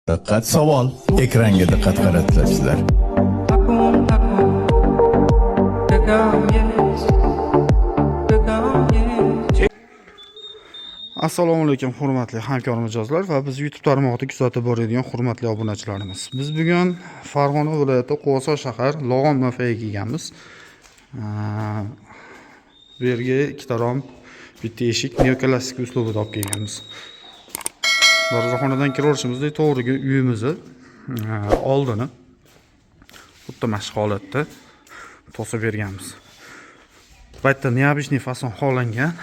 Diqqat, savol. Ekranga diqqat qaratasizlar. Assalomu alaykum hurmatli hamkor mijozlar va biz YouTube tarmog'ida kuzatib boradigan hurmatli obunachilarimiz. Biz bugun Farg'ona viloyati Quvasoy shahar Log'on mafaga kelganmiz. Bu yerga ikkita rom, bitta eshik neoklassik uslubida olib kelganmiz. Darvozaxonadan kiraverishimizdek to'g'riga uyimizni oldini xuddi mana shu holatda to'sib berganmiz. Bu yerda необычный fason xohlangan.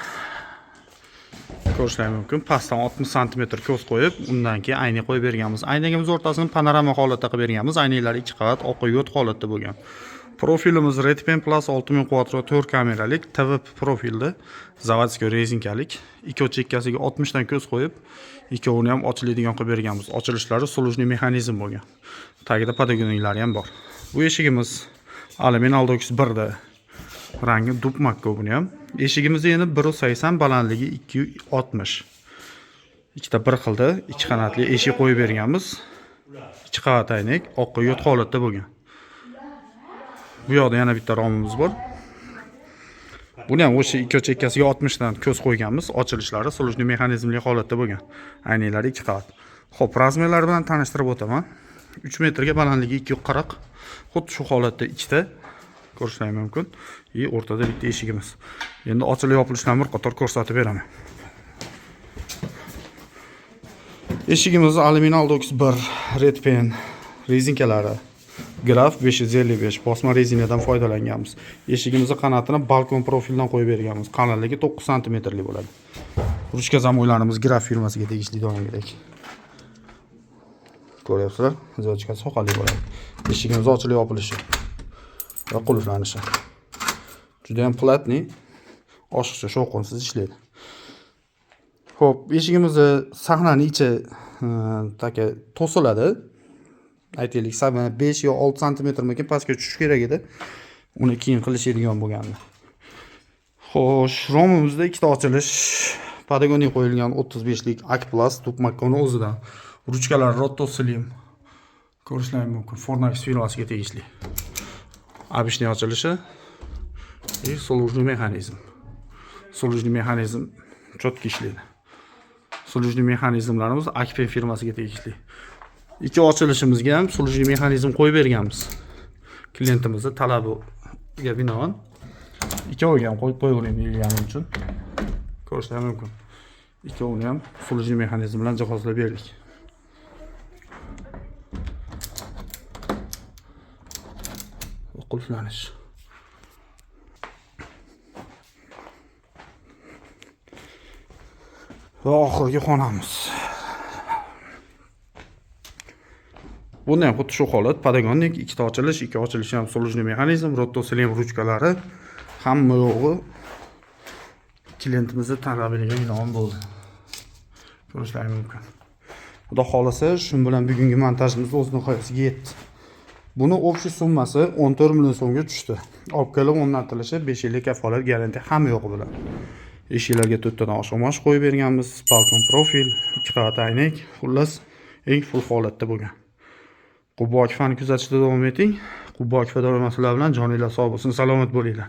Ko'rishlar mumkin. Pastdan 60 sm ko'z qo'yib, undan keyin aynak qo'yib berganmiz. Aynagimiz o'rtasini panorama holatda qilib berganmiz. Aynaklar ikki qavat oq yo't holatda bo'lgan. Profilimiz Redpen Plus 6000 Quattro 4 kameralik TV profilda заводской rezinkalik. Ikkov chekkasiga 60 dan ko'z qo'yib, ikkovini ham ochiladigan qilib berganmiz. Ochilishlari сложный mexanizm bo'lgan. Tagida подогонниклari ham bor. Bu eshigimiz alyumin Aldox 1 da rangi dub makka buni ham. Eshigimiz endi 1.80, balandligi 2.60. Ikkita bir xilda ikki qanotli eshik qo'yib berganmiz. Ikki qavat aynak, oq yo't holatda bo'lgan. Bu yoqda yana bitta romimiz bor. Buni ham o'sha ikki chekkasiga 60 dan ko'z qo'yganmiz. Ochilishlari сложный mexanizmli holatda bo'lgan. Aynaklari ikki qavat. Xo'p, razmerlari bilan tanishtirib o'taman. 3 metrga balandligi 2.40. Xuddi shu holatda ikkita ko'rishlar mumkin. И o'rtada bitta eshigimiz. Endi ochilib yopilishlarini bir qator ko'rsatib beraman. Eshigimiz alyumin Aldox 1 Red Pen rezinkalari. Graf 555 bosma rezinadan foydalanganmiz. Eshigimizni qanotini balkon profildan qo'yib berganmiz. Qalinligi 9 santimetrli bo'ladi. Ruchka zamoylarimiz Graf firmasiga tegishli doimgidek. Ko'ryapsizlar, звёздочка soqali bo'ladi. Eshigimiz ochilib yopilishi va qulflanishi. Juda ham плотный, oshiqcha shovqinsiz ishlaydi. Xo'p, eshigimizni sahnani ichi taka to'siladi. Aytaylik, 5 yo 6 santimetrmikin pastga tushishi kerak edi. Uni keyin qilishadigan bo'lgandi. Xo'sh, romimizda ikkita ochilish, подогонник qo'yilgan 35 lik Ak Plus tub makkoni o'zidan. Ruchkalar Rotto Slim. Ko'rishlari mumkin. Fornax firmasiga tegishli. Обычный ochilishi и сложный mexanizm. Сложный mexanizm четко ishlaydi. Сложный mexanizmlarimiz Akpen firmasiga tegishli. Ikki ochilishimizga ham сложный mexanizm qo'yib berganmiz. Klientimizni talabiga binoan ikkoviga ham qo'yib qo'yavering deyilgani uchun ko'rishlar mumkin. Ikkovini ham сложный mexanizm bilan jihozlab berdik. Qulflanish. Va oxirgi xonamiz. Bunda ham xuddi shu holat, подогонник, ikkita ochilish, ikki ochilish ham сложный mexanizm, Rotto Slim ruchkalari, hamma yo'g'i klientimizni talabiga binoan bo'ldi. Ko'rishlari mumkin. Xudo xohlasa, shu bilan bugungi montajimiz o'z nihoyasiga yetdi. Buni общий summasi 14 million so'mga tushdi. Olib kelib o'rnatilishi 5 yillik kafolat garantiya hamma yo'g'i bilan. Eshiklarga to'rttadan oshiq mosh qo'yib berganmiz, balkon profil, ikki qavat aynak, xullas eng full holatda bo'lgan. Qubo Akfani kuzatishda davom eting. Qubo Akfa doim sizlar bilan, joninglar sog' bo'lsin, salomat bo'linglar.